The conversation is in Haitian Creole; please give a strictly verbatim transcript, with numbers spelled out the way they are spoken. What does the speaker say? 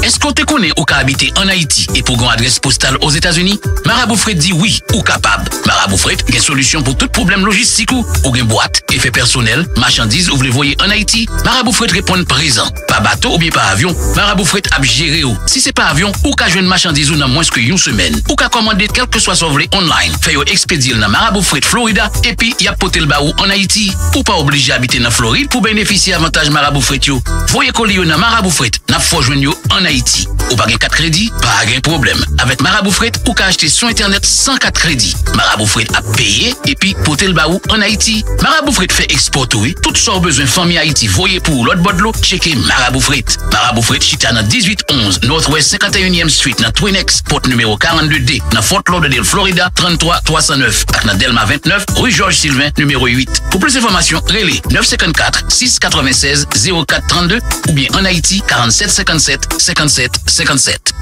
Èske w te konnen ou ka abite ann Ayiti epi w gen yon adrès postal Ozetazini? Marabou Fret di wi, ou kapab. Marabou Fret gen solisyon pou tout pwoblèm lojistik ou. Ou gen bwat, efè pèsonèl, machandiz ou vle voye ann Ayiti? Marabou Fret reponn prezan. Pa bato oubyen pa avyon, Marabou Fret ap jere w. Si se pa avyon, ou ka jwenn machandiz ou nan mwens ke yon semèn. Ou ka kòmande kèlkeswa sa w vle online, fè yo ekspedye l nan Marabou Fret Florida, epi y ap pote l ba ou ann Ayiti. Ou pa oblije abite nan Florid pou w benefisye avantaj Marabou Fret yo. Voye koli yo nan Marabou Fret, n ap fè w jwenn yo ann Ayiti. Ou pa gen kat kredi? Pa gen pwoblèm. Avèk Marabou Fret, ou ka achte sou entènèt san kat kredi. Marabou Fret ap peye epi pote l ba ou ann Ayiti. Marabou Fret fè ekspò tou wi. Tout sa w bezwen fanmi Ayiti voye pou ou lòt bò dlo, tcheke Marabou Fret. Marabou Fret chita nan dizuit onz Northwest senkanteyinyèm Street nan Twin X, pòt nimewo karannde de, nan Fort Lauderdale, Florida, tranntwa twa san nèf, ak nan Dèlma ventnèf, ri Jòj Silven, nimewo uit. Pou plis enfòmasyon, rele nèf senkannkat, sis katrevennsèz, zewo kat trannde oubyen ann Ayiti, karannsèt senkannsèt, senkannsèt, senkannsèt.